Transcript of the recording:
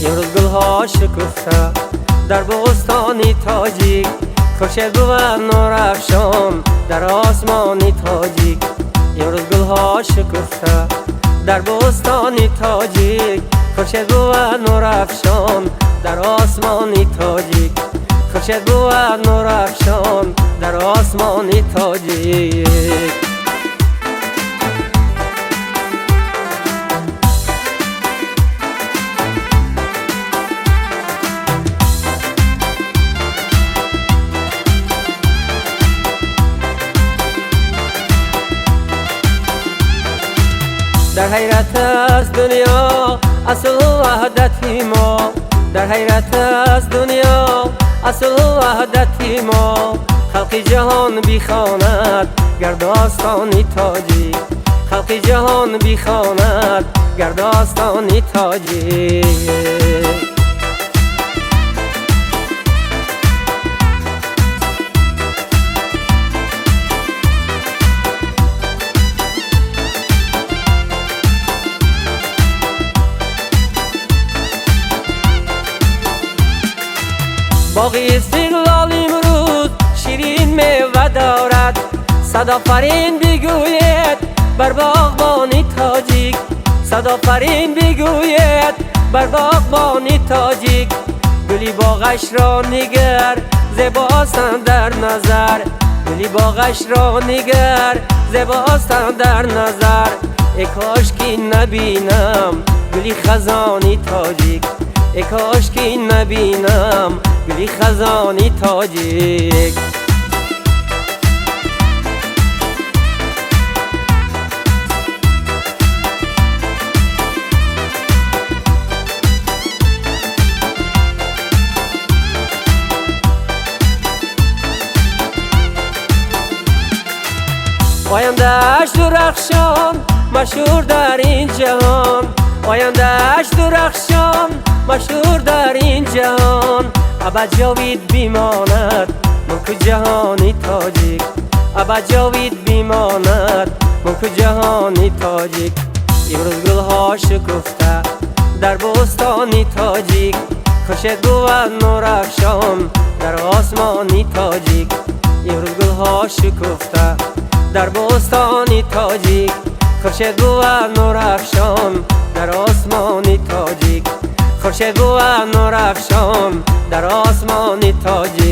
Имрӯз гулҳо шукуфта дар бӯстони тоҷик, хуршед бувад нурафшон дар осмони тоҷик. Имрӯз гулҳо шукуфта дар бӯстони тоҷик, хуршед бувад нурафшон дар осмони тоҷик. Хуршед бувад нурафшон дар осмони тоҷик. Дар ҳайрат аст дунё аз сулҳу ваҳдати мо, дар ҳайрат аст дунё аз сулҳу ваҳдати мо. Халқи ҷаҳон бихонад гар достони тоҷик, халқи ҷаҳон бихонад гар достони тоҷик. Боғи истиқлол имрӯз ширин мева дорад, садофарин бигӯед бар боғбони тоҷик, садофарин бигӯед бар боғбони тоҷик. Гули боғашро нигар зебостанд дар назар, гули боғашро нигар зебостанд дар назар. Эй кош ки набинам гули хазони тоҷик, эй кош ки набинам гули хазони тоҷик. Ояндааш дурахшон машҳур дар ин ҷаҳон, ояндааш дурахшон машҳур дар ин ҷаҳон. Абад ҷовид бимонад мулку ҷаҳони тоҷик, абад ҷовид бимонад мулку ҷаҳони тоҷик. Имрӯз гулҳо шукуфта дар бӯстони тоҷик, хуршед бувад нурафшон дар осмони тоҷик. Имрӯз гулҳо шукуфта дар бӯстони тоҷик, хуршед бувад нурафшон дар осмони тоҷик. Хуршед бувад нурафшон дар осмони тоҷик.